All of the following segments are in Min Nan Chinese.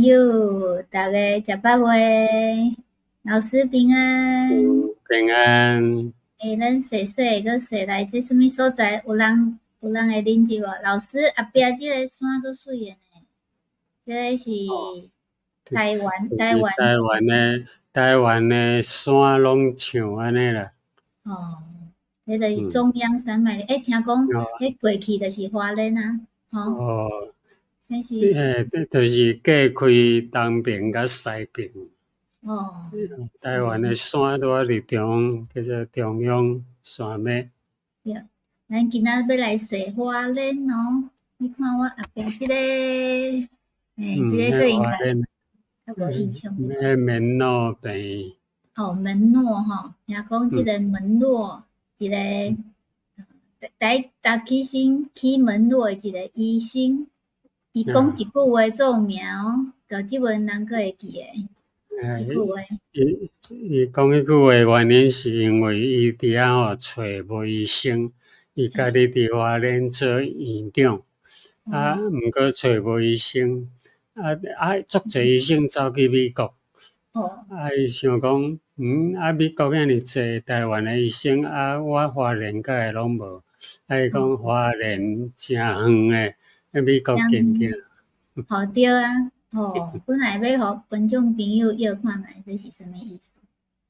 友，逐家食飽未？老師平安。平安。欸，咱踅踅閣踅來這啥物所在？有人會認得無？老師後壁這个山足媠的呢，這个是台灣，台灣。台灣的山攏像按呢啦。哦，這就是中央山脈。欸，聽講，彼過去就是花蓮啊，吼。哦。這是。嘿，就是隔開東爿佮西爿。哦。台灣的山拄仔佇中，叫做中央山脈。對，咱今仔欲來踅花蓮哦。你看我後壁這个，欸，這个閣應該較無印象。彼門諾病院。哦，門諾吼，聽講這个門諾一个台起先起門諾的一个醫生，伊講一句話著名哦，到這陣人閣會記得。這句話。伊講彼句話原因是因為伊佇遐吼揣無醫生，伊家己佇花蓮做院長，啊，毋過揣無醫生，啊，足濟醫生走去美國。啊，伊想講，啊，美國遐爾濟台灣的醫生，啊，我花蓮敢會攏無？啊，伊講花蓮誠遠的，美國近近。吼對啊，吼，本來欲予觀眾朋友臆看覓，這是啥物意思？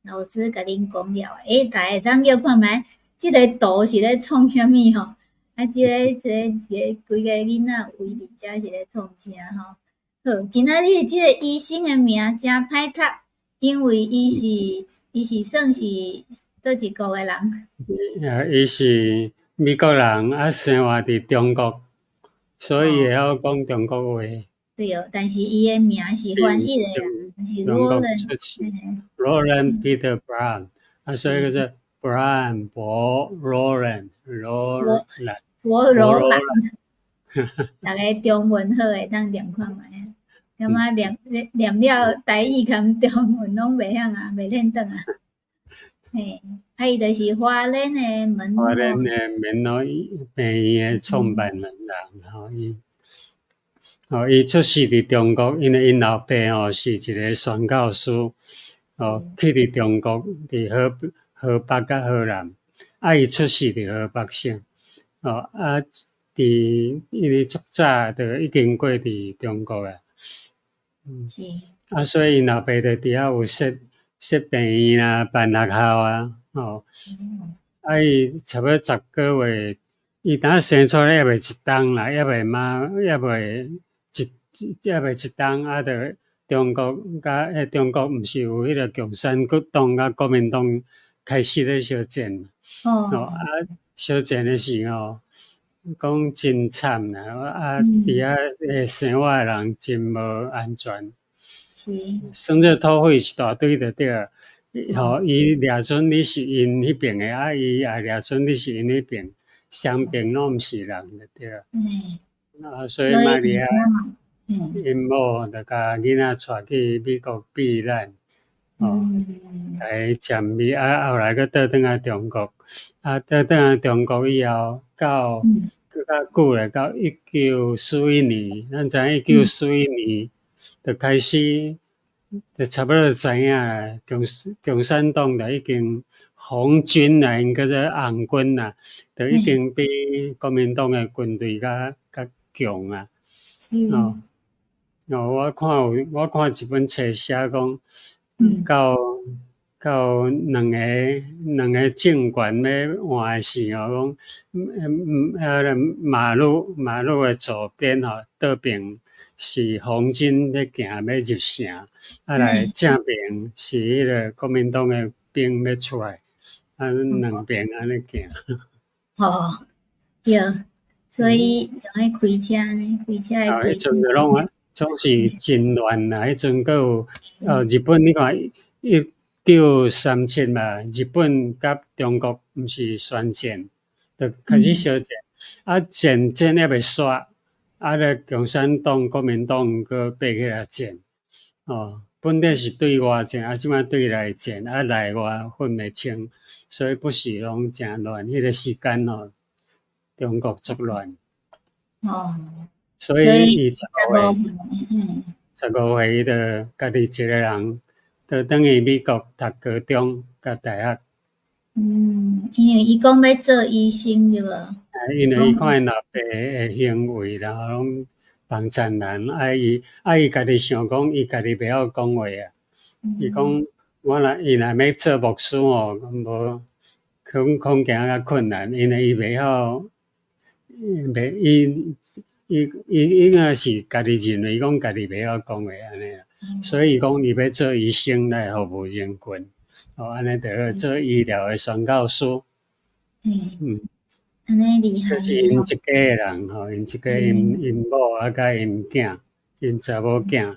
老師共恁講了，欸，大家會當臆看覓，這个圖是咧創啥物吼？啊，這個規個囡仔圍佇遮是咧創啥吼？好，今仔日這个醫生的名誠歹讀，因為伊是算是佗一國的人？啊，伊是美國人，啊，生活佇中國，所以會曉講中國話。對哦，但是伊的名是翻譯的啦，是 Roland。 Roland Peter Brown，啊，所以叫做 Brown 博 Roland 羅蘭。博羅蘭。逐家中文好會當念看覓啊？感覺念念了台語兼中文攏袂曉啊，袂輪轉啊。嘿，啊，伊就是花蓮的門諾。花蓮的門諾病院的創辦人吼，伊，哦，伊出世佇中國，因為𪜶老爸吼是一个宣教師，哦，去佇中國佇河北佮河南，啊，伊出世佇河北省，哦，啊，佇因為足早就已經過佇中國啊，啊，所以𪜶老爸就佇遐有設病院啊，辦學校啊，吼，啊，伊差不多10個月，伊當生出來猶未一冬啦，猶未媽，猶未一冬，啊，就中國佮彼中國毋是有彼个共產黨佮國民黨開始咧相戰，哦，啊，相戰的時吼，講真慘啦，啊，佇遐咧生活的人真無安全。算做土匪一大堆就對了，吼，伊掠準你是𪜶彼爿的，啊，伊也掠準你是𪜶彼爿，雙爿攏毋是人就對了。啊，所以瑪利亞𪜶某就共囡仔帶去美國避難，哦，來潛避，啊，後來閣倒轉來中國，啊，倒轉來中國以後，到閣較久咧，到1941年，咱知影1941年就開始，就差不多知影啦，共產黨就已經紅軍啦，𪜶叫做紅軍啦，就已經比國民黨的軍隊較強啊。哦，哦，我看一本冊寫講，到兩个政權欲換的時候，講，啊，馬路的左邊吼，倒爿是紅軍欲行欲入城，啊來正爿是彼个國民黨的兵欲出來，啊，兩爿按呢行。哦，對，所以就愛開車呢，開車啊，彼陣就攏總是真亂啦，彼陣閣有，日本你看1937嘛，日本佮中國毋是宣戰，就開始相戰，啊，戰爭猶未煞，啊，咧共產黨、國民黨閣爬起來戰，哦，本來是對外戰，啊，這擺對內戰，啊，內外分袂清，所以不時攏誠亂。彼个時間吼，中國足亂。哦，所以伊十五歲， 15歲伊就家己一个人，就轉去美國讀高中佮大學。嗯，因為伊講欲做醫生對無？啊，因為伊看𪜶老爸的行為，然後攏幫贊人，啊伊啊伊家己想講，伊家己袂曉講話啊。伊講我若伊若欲做牧師吼，無恐恐驚較困難，因為伊袂曉，袂伊伊伊應該是家己認為講家己袂曉講話按呢啦，所以伊講伊欲做醫生來服務人群，哦，按呢就好做醫療的宣教師。按呢厲害。這是𪜶一家的人吼，𪜶一家𪜶𪜶某啊，佮𪜶囝，𪜶查某囝。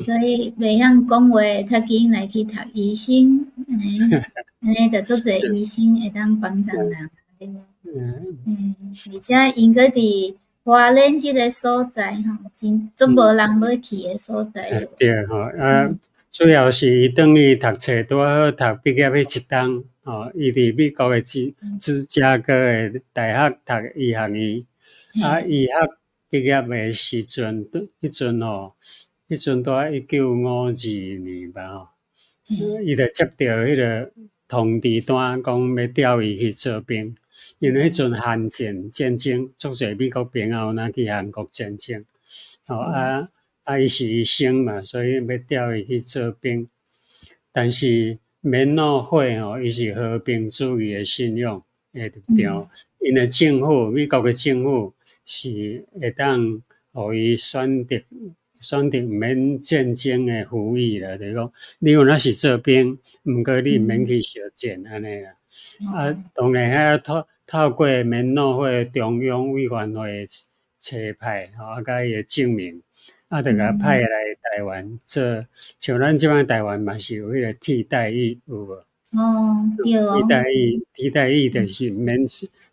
所以袂曉講話，較緊來去讀醫生，按呢按呢就足濟醫生會當幫助人，對無？嗯，而且𪜶閣佇花蓮這个所在吼，真足無人欲去的所在。對吼，啊，主要是伊轉去讀冊，拄仔好讀畢業彼一冬，吼，伊佇美國的芝加哥的大學讀醫學院，啊，醫學畢業的時陣，彼陣吼，彼陣拄仔1952年吧吼，伊就接著彼个通知單，講欲調伊去做兵，因為彼陣韓戰戰爭，足濟美國兵仔有哪去韓國戰爭，吼啊啊！伊是醫生嘛，所以欲調伊去做兵。但是門諾會吼，伊是和平主義的信仰的立場，𪜶的政府，美國的政府是會當予伊選擇毋免戰爭的服役啦，就是講你有若是做兵，毋過你毋免去相戰按呢啦。啊，當然遐透過門諾會中央委員會差派，吼啊，佮伊的證明，啊，就共派來台灣做，像咱這擺台灣嘛是有彼個替代役，有無？哦，對哦。替代役，替代役就是毋免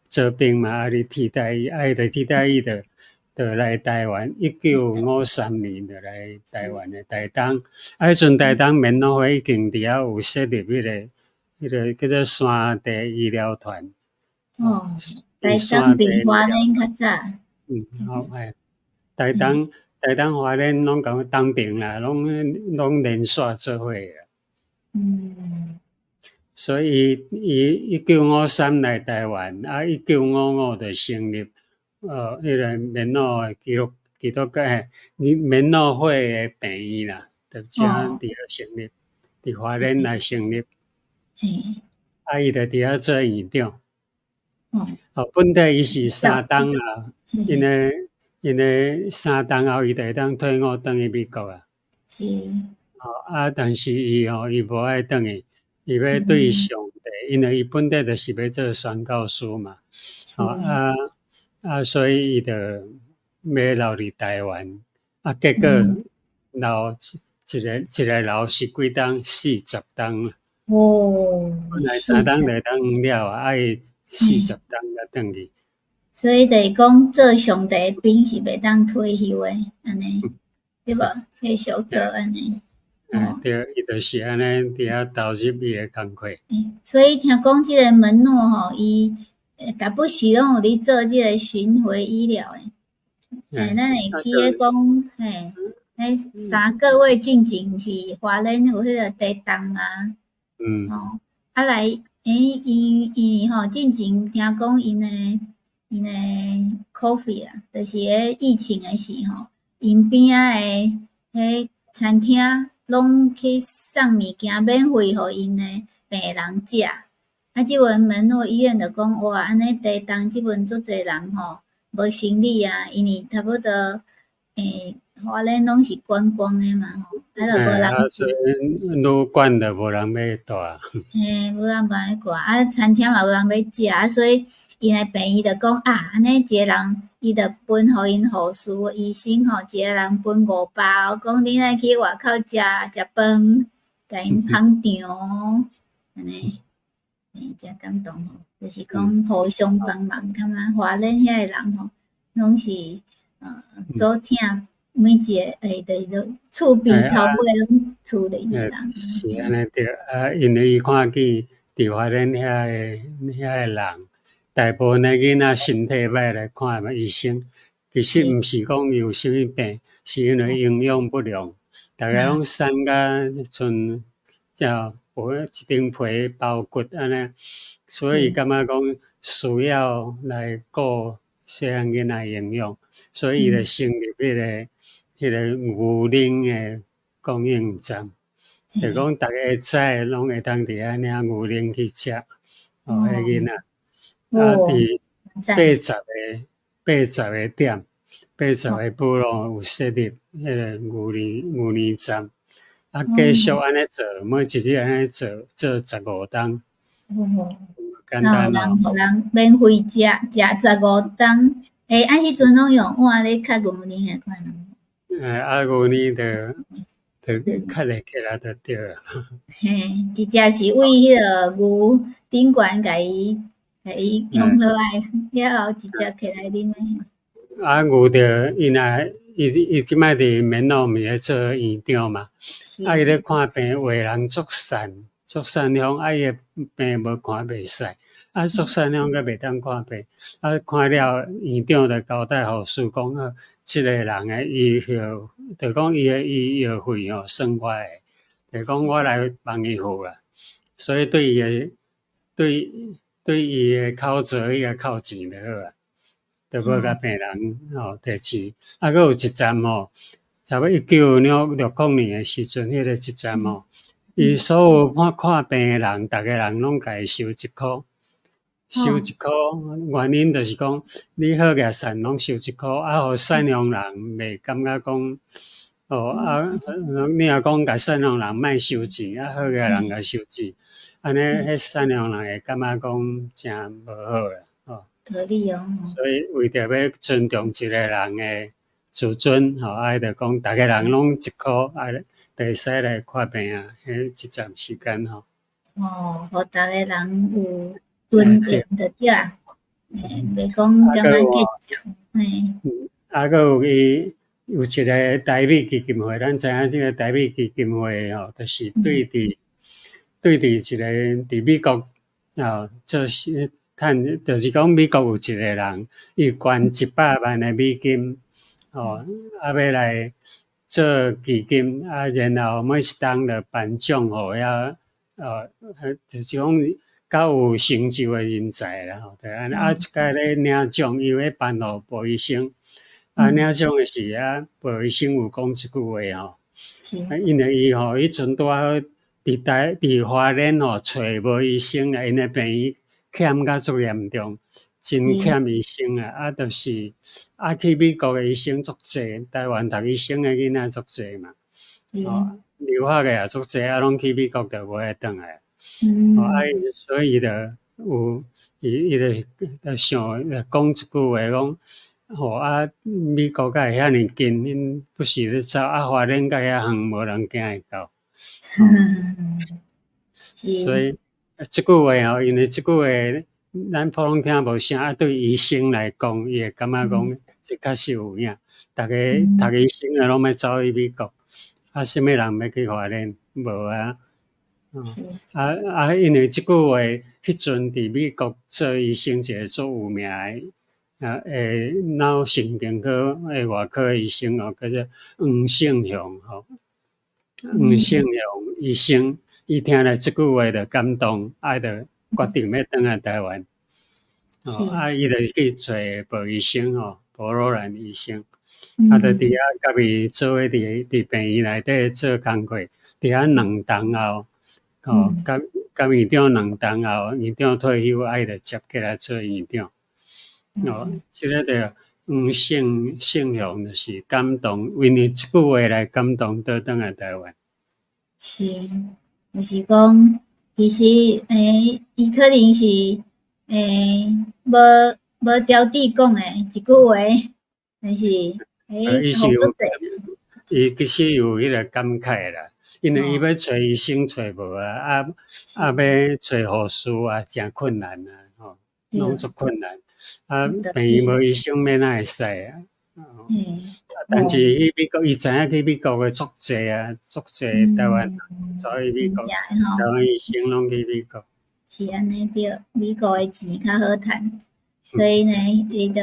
做兵嘛，啊，你替代役，啊，伊就替代役就來台灣，1953年就來台灣的台東，啊，彼陣台東門諾會已經佇遐有設立彼個叫做山地醫療團。哦，台東比花蓮較早。嗯，好，哎，台東花蓮攏共東平啦，攏連續做伙啊。所以伊1953來台灣，啊，1955就成立，彼個門諾的基督教，門諾會的病院啦，就遮佇遐成立，佇花蓮來成立。啊，伊就佇遐做院長。哦，本底伊是3冬啊，因為3冬後伊就會當退伍轉去美國啊。哦，啊，但是伊吼，伊無愛轉去，伊欲對上帝，因為伊本底就是欲做宣教師嘛。哦，啊啊，所以伊就欲留佇台灣，啊，結果留一個一個留是幾冬？40冬。本來3冬就會當了啊，啊伊40冬才轉去。所以就是講做上帝的兵是袂當退休的，按呢，對無？繼續做按呢。嗯，對，伊就是按呢，佇遐投入伊的工課。所以聽講這个門諾吼，伊逐不時攏有咧做這个巡迴醫療的。咱會記得講，嘿，彼3個月進前是花蓮有彼個地動嘛？吼，啊來，欸，𪜶吼進前聽講𪜶的 COVID 啊，就是彼疫情的時吼，𪜶邊仔的彼餐廳攏去送物件免費予𪜶的病人食。啊，這陣門諾醫院就講，哇，按呢地動這陣足濟人吼無生理啊，因為差不多花蓮攏是觀光的嘛吼，啊就無人。啊，所以旅館就無人欲蹛。嘿，無人欲蹛，啊，餐廳嘛無人欲食，啊，所以𪜶的病院就講啊，按呢一个人，伊就分予𪜶護士、醫生吼，一個人分5包，講恁愛去外口食食飯，共𪜶捧場，按呢，欸，誠感動吼，就是講互相幫忙，感覺花蓮遐的人吼，攏是足疼每一個，欸，就是講厝邊頭尾攏厝裡的人。是按呢對，啊，因為伊看見佇花蓮遐的人，大部分的囡仔身體歹來看醫生，其實毋是講伊有啥物病，是因為營養不良，逐家攏瘦甲賰這無一層皮包骨按呢，所以感覺講需要來顧細漢囡仔營養，所以伊就成立彼個牛奶的供應站，就講逐家會使攏會當佇遐領牛奶去食，哦，彼囡仔，啊，佇80個點，80個部落有設立彼個牛奶站，啊，繼續按呢做，每一日按呢做，做15冬。簡單人予人免費食，食15冬。欸，啊，彼陣攏用碗咧較牛奶的款。欸，啊，牛奶就較會起來就對了。嘿，直接是為彼个牛頂懸共伊用落來，了後直接起來啉的。啊，牛著伊若伊這擺佇棉諾毋是咧做院長嘛？啊，伊咧看病有的人足瘦，足瘦鄉，啊，伊的病無看袂使，啊，足瘦鄉閣袂當看病，啊，看了院長就交代護士講，好，這个人的醫藥，就講伊的醫藥費吼算我的，就講我來幫伊付啦。所以對伊的口座伊共扣錢就好啊，就無共病人吼提錢。啊，閣有一站吼，差不多1960年的時陣，彼個一站吼，伊所有看看病的人，逐个人攏共伊收1箍，收1箍，原因就是講，你好額瘦攏收1箍，啊，予善良人袂感覺講，哦啊，你若講共善良人莫收錢，啊，好額人共收錢，按呢，彼善良人會感覺講誠無好啦，吼。合理哦。所以為著欲尊重一个人的自尊，吼，啊，就講逐个人攏1箍，啊，就會使來看病啊，彼一站時間吼。哦，予逐个人有尊嚴就對啊，嘿，袂講感覺計較，嘿。啊，閣有伊有一个台美基金會，咱知影這個台美基金會吼，就是對佇一個佇美國啊做事趁，就是講美國有一個人，伊捐100萬的美金，吼，啊，欲來做基金，啊，然後每一冬就頒獎予遐，就是講較有成就的人才啦，吼，就按呢。啊，這擺咧領獎，伊欲頒予傅醫生，啊，領獎的時啊，傅醫生有講一句話吼，啊，因為伊吼，彼陣拄好佇花蓮吼揣無醫生啊，𪜶的病院欠甲足嚴重，真欠醫生啊！啊，就是啊，去美國的醫生足濟，台灣讀醫生的囡仔足濟嘛，哦，留學的也足濟，啊，攏去美國就無愛轉來。哦，啊，所以伊就有伊就想講一句話講，吼啊，美國敢會遐爾近，恁不時咧走，啊，花蓮佮遐遠，無人行會到。所以這句話吼，因為這句話咱普通聽無啥，啊，對醫生來講，伊會感覺講這確實有影。逐个讀醫生的攏欲走去美國，啊，啥物人欲去花蓮？無啊。啊啊，因為這句話，彼陣佇美國做醫生一个足有名的啊，腦神經科的外科醫生哦，叫做黃勝雄吼。黃勝雄醫生，伊聽了這句話就感動，啊，就決定欲轉來台灣。哦，啊，伊就去揣傅醫生吼，傅魯蘭醫生，啊，就佇遐共伊做伙佇病院內底做工課，佇遐2冬後，吼，共院長2冬後，院長退休，啊，伊就接起來做院長。哦，這个就黃勝雄就是感動，因為這句話來感動，倒轉來台灣。是，就是講，其實，伊可能是，無條理講的一句話，但是，伊是有，伊其實有彼個感慨啦，因為伊欲揣醫生揣無啊，啊啊欲揣護士啊，誠困難啊，吼，攏足困難。啊，病院無醫生，欲哪會使啊？但是去美國，伊知影去美國的足濟啊，足濟台灣走去美國，台灣醫生攏去美國。是按呢對，美國的錢較好趁，所以呢，伊就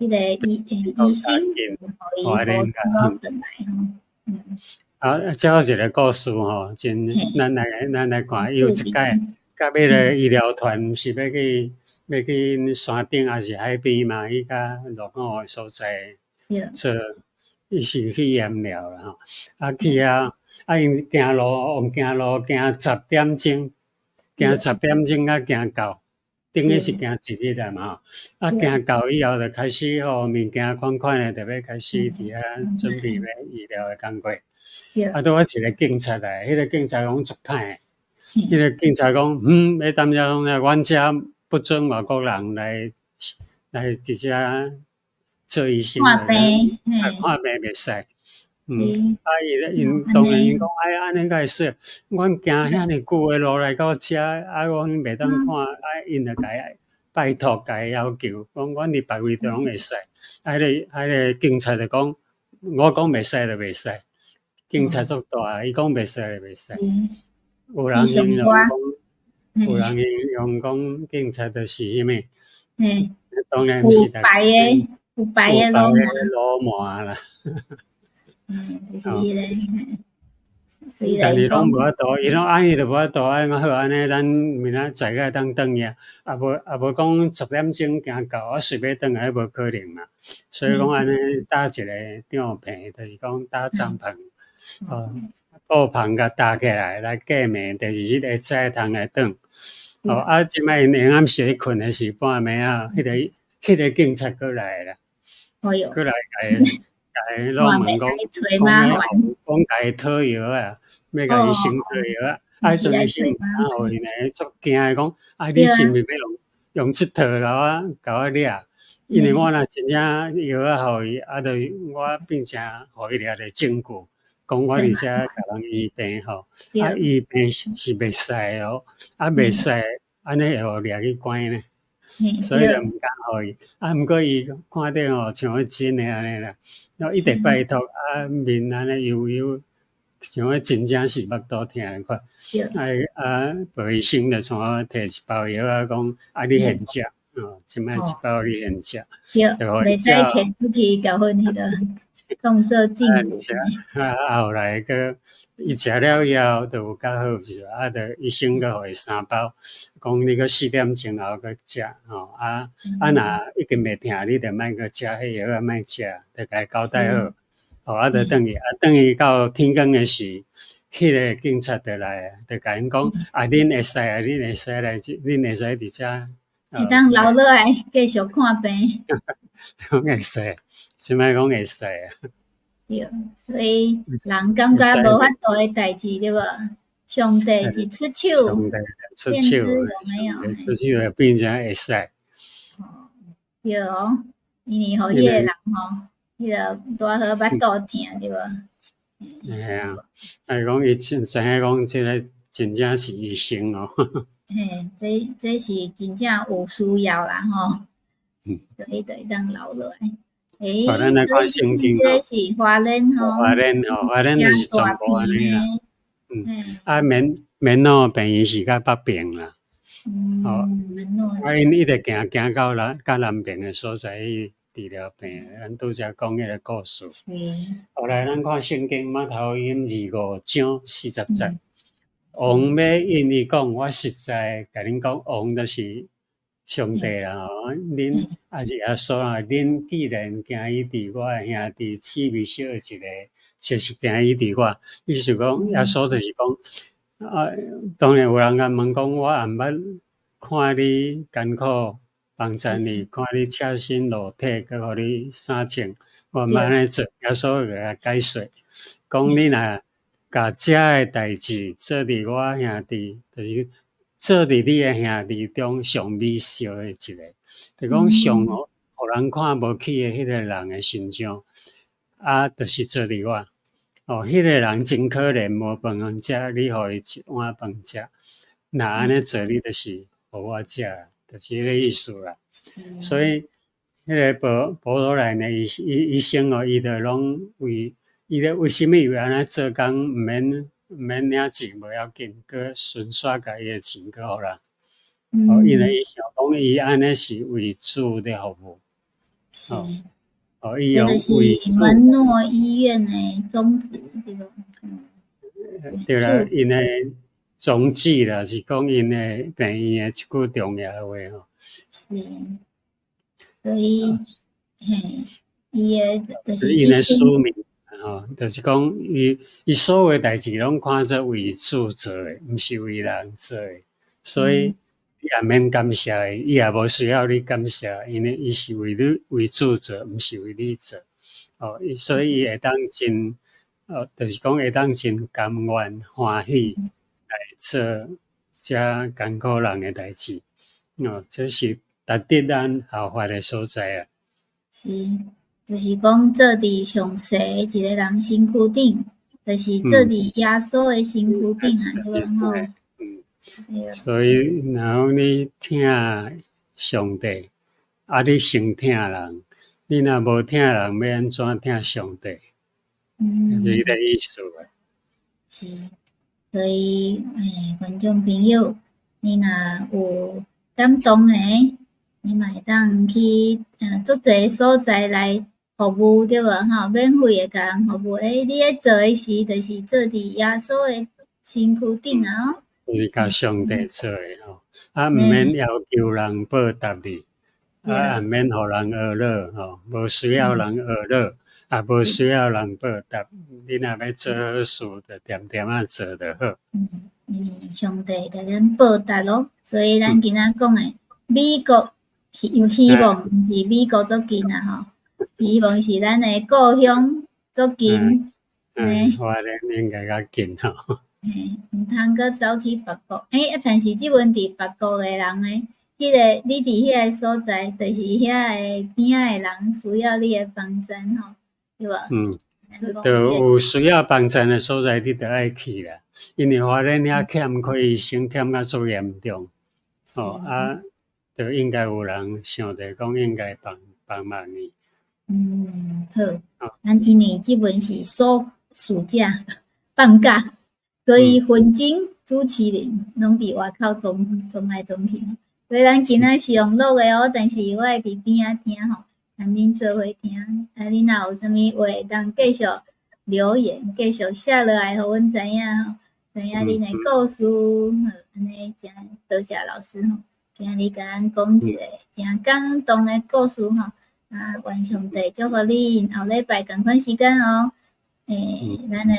彼个醫生予伊好轉來吼，嗯。啊，這有一個故事吼，真，咱來看，有一擺，佮彼個醫療團毋是欲去山頂抑是海邊嘛，去較落雨的所在做，伊是去驗療啦吼。啊去啊，啊𪜶行路，往行路行10點鐘，行十點鐘才行到，等於是行一日啊嘛吼。啊行到以後就開始吼，物件款款的，就欲開始佇遐準備欲醫療的工課。啊，拄好一個警察來，彼個警察講足歹，彼個警察講，欲踮遮創啥？阮遮不准外國人來佇遮做醫生，看病，看病袂使。啊，伊𪜶當然𪜶講，哎，按呢敢會使？阮行遐爾久的路來到遮，啊，阮袂當看，啊，𪜶就共伊拜託，共伊要求，講阮佇別位就攏會使。啊，彼個警察就講，我講袂使就袂使。警察足大，伊講袂使就袂使。有人形容講，有人形容講，警察就是啥物？當然毋是。有白的鱸鰻啦。嗯，就是彼个，所以但是攏無法度，伊攏按伊就無法度，按好按呢，咱明仔載會當轉去啊，啊無講10點鐘行到，啊隨欲轉來無可能嘛。所以講按呢搭一個帳篷，就是講搭帳篷，哦，布篷共搭起來來過暝，第二日下早通來轉。哦，啊，這擺𪜶下暗時咧睏的時半暝啊，彼個警察閣來啦，閣來共伊攏問講，講共伊討藥啊，欲共伊先討藥啊，啊，彼陣醫生毋敢予伊呢，足驚的講，啊，你是毋是欲用這套共我掠？因為我若真正藥仔予伊，啊，就我變成予伊掠著證據，講我佇遮共人醫病吼，啊，醫病是袂使哦，啊，袂使，按呢會予掠去關呢。所以就毋敢予伊，啊，毋過伊看著吼像真的按呢啦，然後一直拜託，啊面按呢幽幽，像真正是腹肚疼的款，啊啊，葉醫生就帶我提一包藥仔，講啊你現食，哦，這擺一包你現食，對，袂使提出去共阮彼个當做證據。啊，後來閣伊食了以後就有較好一啊，就醫生閣予伊三包，講你閣4點鐘後閣食，吼，啊啊若已經袂疼，你就莫閣食彼藥仔，莫食，就共伊交代好，哦，啊，就轉去，啊，轉去到天光的時，彼個警察就來，就共𪜶講，啊，恁會使啊，恁會使來，恁會使佇遮，會當留落來繼續看病。講會使，這擺講會使啊。對，所以人感覺無法度的代誌，對無？上帝一出手，上帝出手，有沒有？出手就變成會使。哦，對哦，因為予彼個人吼，彼個拄好腹肚疼，對無？嘿啊，啊講伊真知影講這个真正是醫生哦。嘿，這是真正有需要啦吼，所以就會當留落來。欸，咱來看聖經這是花蓮吼，花蓮吼，花蓮就是全部按呢啦。嗯，啊棉諾病院是較北邊啦。哦，啊，𪜶一直行行到南邊的所在去治療病，咱拄才講彼個故事。後來咱看聖經馬太福音25章40節，王欲應伊講，我實在共恁講，王就是上帝啦吼，恁抑是耶穌啊，恁既然行醫治我的兄弟，至微小的一個，就是行醫治我。意思講，耶穌就是講，啊，當然有人共問講，我也毋捌看你艱苦幫贊你，看你赤身露體，閣予你衫穿，我毋捌按呢做。耶穌就共解說，講你若共這个代誌做佇我兄弟，就是做佇你的兄弟中上微小的一個，就講上予人看無起的彼個人的身上，啊，就是做佇我。哦，彼個人真可憐，無飯通食，你予伊一碗飯食。若按呢做，你就是予我食，就是彼個意思啦。所以，彼个保羅來呢，伊醫生哦，伊就攏為伊咧為啥物會按呢做工，毋免領錢無要緊，閣順紲共伊的錢閣予人。哦，因為伊想講，伊按呢是為主咧服務。是。哦，伊用這就是門諾醫院的宗旨，對無？對啦，𪜶的宗旨啦，是講𪜶的病院的一句重要話吼。是，所以，嘿，伊的就是𪜶的使命吼，就是講伊所有代誌攏看做為主做的，毋是為人做的，所以你也免感謝伊，伊也無需要你感謝，因為伊是為你為主做，毋是為你做。哦，所以伊會當真，哦，就是講會當真甘願歡喜來做遮艱苦人的代誌。哦，這是值得咱效法的所在啊。是，就是講做佇上細一个人身軀頂，就是做佇耶穌的身軀頂啊，對無吼？嗯，所以若講你疼上帝，啊，你先疼人，你若無疼人，欲按怎疼上帝？就是彼个意思啊。是，所以，觀眾朋友，你若有感動的，你嘛會當去足濟所在來服務，對無吼？免費的共人服務。欸，你咧做的時，就是做佇耶穌的身軀頂啊！哦，是共上帝做的吼，啊，毋免要求人報答你，啊，毋免予人呵咾吼，無需要人呵咾，也無需要人報答。你若欲做好事，就恬恬仔做就好。嗯，上帝共咱報答咯。所以咱今仔講的美國有希望，毋是美國足近啊吼，希望是咱的故鄉足近。嗯，花蓮應該較近吼。嘿，毋通閣走去別國。欸，啊，但是這陣佇別國的人呢，彼個你佇遐个所在，就是遐个邊仔的人需要你的幫贊吼，對無？嗯，就有需要幫贊的所在，你就愛去啦。因為花蓮遐欠缺醫生，欠甲足嚴重，哦啊，就應該有人想著講應該幫幫忙伊。嗯，好。咱因為這陣是暑暑假放假，所以分鐘主持人攏佇外口撞撞來撞去。所以咱今仔是用錄的哦，但是我會佇邊仔聽吼，共恁做伙聽。啊，恁若有啥物話，會當繼續留言，繼續寫落來，予阮知影吼，知影恁的故事。好，按呢誠多謝老師吼，今日共咱講一個誠感動的故事吼。啊，願上帝祝福恁，後禮拜仝款時間哦。欸，咱的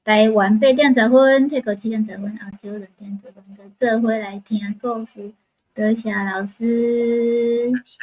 台灣8點10分，泰國7點10分，澳洲2點10分，閣做伙來聽故事。多謝老師。